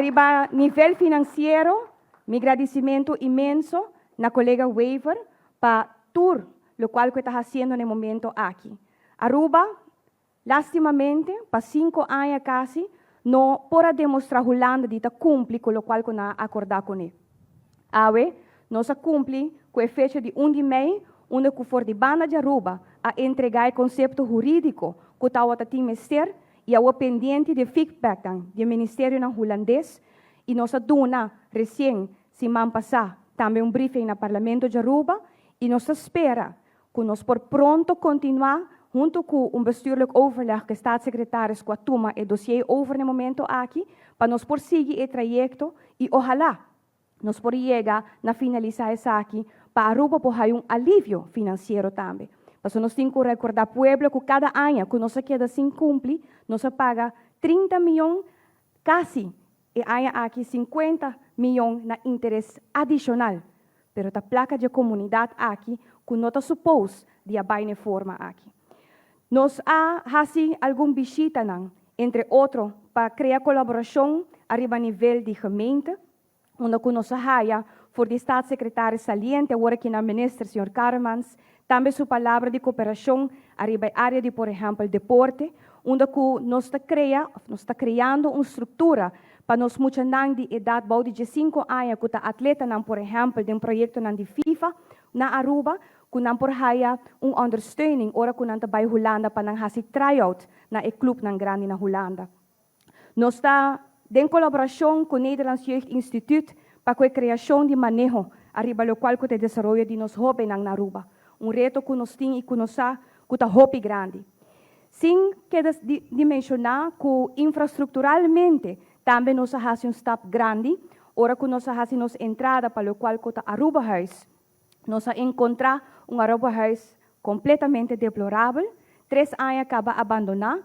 Ariba nivel financiero, mi gradicimento inmenso na colega Wever pa tur locual cu e ta haciendo na e momento aki. Aruba, lastimamente, pa 5 aña casi, no por a demostra Hulanda di ta cumpli cu locual cu nan a acorda cu ne. Awe, nos a cumpli cu e fecha di 1 di mei, unda cu for di banda di Aruba a entrega e concepto huridico cu tabatin mester y a pendiente di feedback di Ministerio na Hulandes y nos a duna recien siman pasa tambe un briefing na Parlamento di Aruba y nos ta spera cu nos por pronto continua hunto cu un bestuurlijk overleg cu staatssecretaris cu a tuma e dossier over na e momento aki pa nos por sigui e trayecto y ohala nos por yega na finalisa esaki pa Aruba por haya un alivio financiero tambe. Paso nos tin cu recorda pueblo cu cada aña cu nos keda sin cumpli, nos ta paga 30 miyon, casi e aña aki 50 miyon na interes adicional. Pero ta placa di comunidad aki cu no ta suppose di a bay na e forma aki. Nos a haci algun bishita nan, entre otro, pa crea colaboracion ariba nivel di gemeente, unda cu nos a haya for di staatssecretaris saliente, awor aki na minister, señor Karremans, tambe su palabra di cooperacion ariba area di, por ehempel, deporte, unda cu nos ta crea, nos ta creando un structura pa nos muchanan di edad bou di 5 aña cu ta atletanan, por ehempel, den proyectonan di FIFA na Aruba, cu nan por haya un ondersteuning ora cu nan ta bay Hulanda pa nan hasi tryout na e clubnan grandi na Hulanda. Nos ta den colaboracion cu Nederlands Jeugdinstituut pa e creacion di maneho ariba locual cu e desaroyo di nos hobennan na Aruba. Un reto cu nos tin y cu nos sa cu ta hopi grandi. Sin keda di menciona cu infrastructuralmente tambe nos a haci un stap grandi, ora cu nos a haci nos entrada pa locual cu ta Aruba Huis. Nos a encontra un Aruba Huis completamente deplorabel, 3 aña caba abandona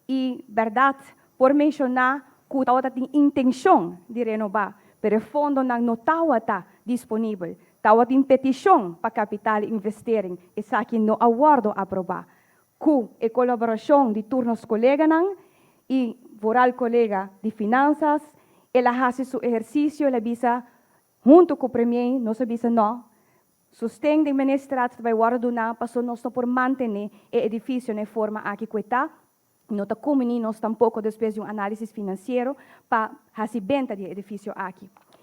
y, berdad, por menciona cu tabatin intencion di renoba, pero fondonan no tabata disponibel. Tabatin peticion pa kapitaalinvestering, esaki no a wordo aproba. Cu e colaboracion di tur nos coleganan y vooral colega di finanzas, el a haci su ehercicio, el a bisa, hunto cu e premier, nos a bisa no, sosten di ministerraad bay wordo duna, paso nos no por mantene e edificio na forma aki cu ta, no ta kombiní nos tampoco despues di un análisis finansiero pa hasi benta di e edifisio aki.